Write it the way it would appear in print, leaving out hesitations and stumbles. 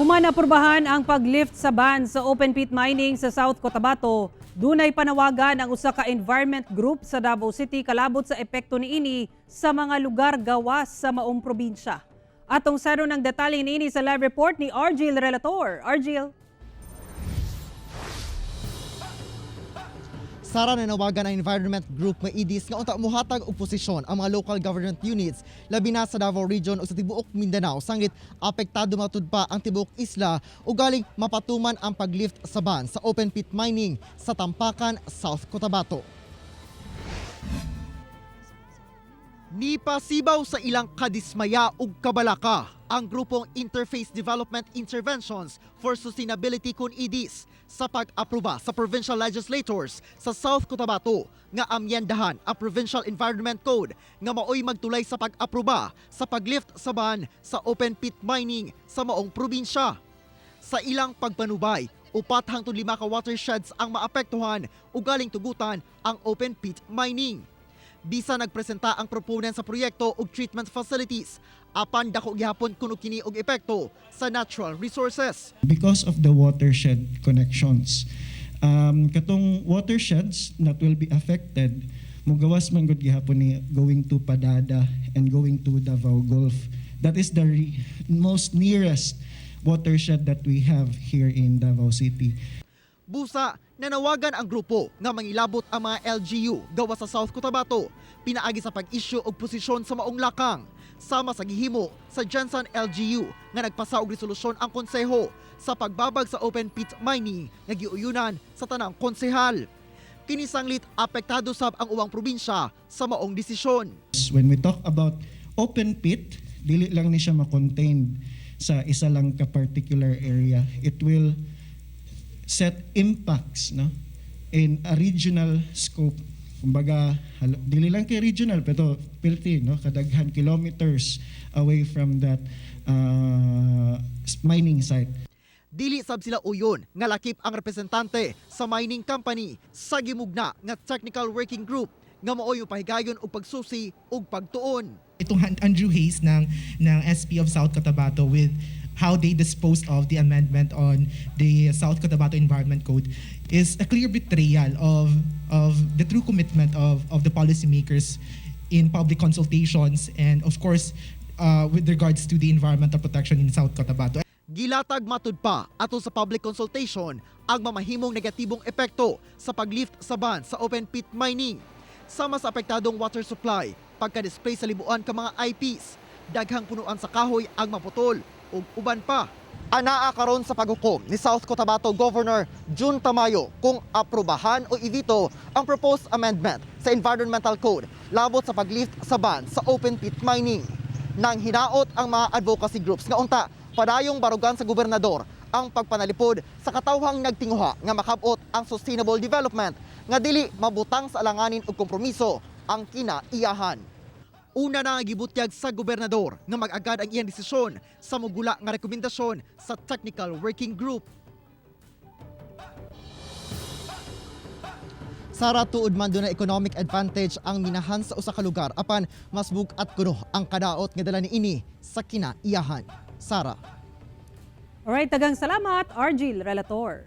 Human aprubahan ang paglift sa ban sa open pit mining sa South Cotabato, dunay panawagan ang usa ka environment group sa Davao City kalabot sa epekto niini sa mga lugar gawas sa maong probinsya. Atong saron ng detalye niini sa live report ni Argil Relator. Argil. Sara, nanawagan ang environment group nga IDIS nga unta mohatag og posisyon ang mga local government units, labi na sa Davao Region o sa tibuok Mindanao, sanglit apektado matud pa ang tibuok isla o galing mapatuman ang paglift sa ban sa open pit mining sa Tampakan, South Cotabato. Nipasibaw sa ilang kadismaya ug kabalaka ang grupong Interface Development Interventions for Sustainability kun IDIS sa pag-aproba sa provincial legislators sa South Cotabato nga amyendahan ang Provincial Environment Code nga maoy magtulay sa pag-aproba sa paglift sa ban sa open pit mining sa maong probinsya. Sa ilang pagpanubay, 4 hangtod 5 ka watersheds ang maapektuhan ug galing tugutan ang open pit mining. Bisa nagpresenta ang proponent sa proyekto og treatment facilities, apan dako gihapon kuno kini og epekto sa natural resources. Because of the watershed connections. Katong watersheds that will be affected, mugawas man gud gihapon ni going to Padada and going to Davao Gulf. That is the most nearest watershed that we have here in Davao City. Busa, nanawagan ang grupo nga mangilabot ang mga LGU gawas sa South Cotabato pinaagi sa pag-issue og posisyon sa maong lakang, sama sa gihimo sa GenSan LGU nga nagpasa og resolusyon ang konseho sa pagbabag sa open pit mining nga giuyunan sa tanang konsehal. Kini sanglit apektado sab ang ubang probinsya sa maong desisyon. When we talk about open pit, dili lang ni siya ma-contained sa isa lang ka particular area. It will set impacts, no, in a regional scope. Kumbaga, dili lang kay regional pero pilti, no, kadaghan kilometers away from that mining site. Dili sab sila uyon nga lakip ang representante sa mining company sa gimugna nga technical working group nga maoy pahigayon og pagsusi ug pagtuon. Itong Andrew Hayes ng SP of South Cotabato, with how they disposed of the amendment on the South Cotabato Environment Code, is a clear betrayal of the true commitment of the policymakers in public consultations and, of course, with regards to the environmental protection in South Cotabato. Gilatag matud pa ato sa public consultation ang mamahimong negatibong epekto sa paglift sa ban sa open pit mining. Sama sa apektadong water supply, pagka-display sa libuan ka mga IPs, daghang punuan sa kahoy ang maputol ug uban pa. Anaa karon sa paghukom ni South Cotabato Governor June Tamayo kung aprobahan o i-veto ang proposed amendment sa Environmental Code labot sa paglift sa ban sa open pit mining. Nang hinaot ang mga advocacy groups nga unta padayong barugan sa gobernador ang pagpanalipod sa katawhang nagtinguha nga makabot ang sustainable development nga dili mabutang sa alanganin og kompromiso ang kinaiyahan. Una na nga gibutyag sa gobernador nga mag-agad ang iyang desisyon sa mugula nga rekomendasyon sa technical working group. Sara, tuod man dunay economic advantage ang minahan sa usa ka lugar, apan mas bug-at kuno ang kadaot nga dala niini sa kinaiyahan. Sara. Alright, daghang salamat, Argil Relator.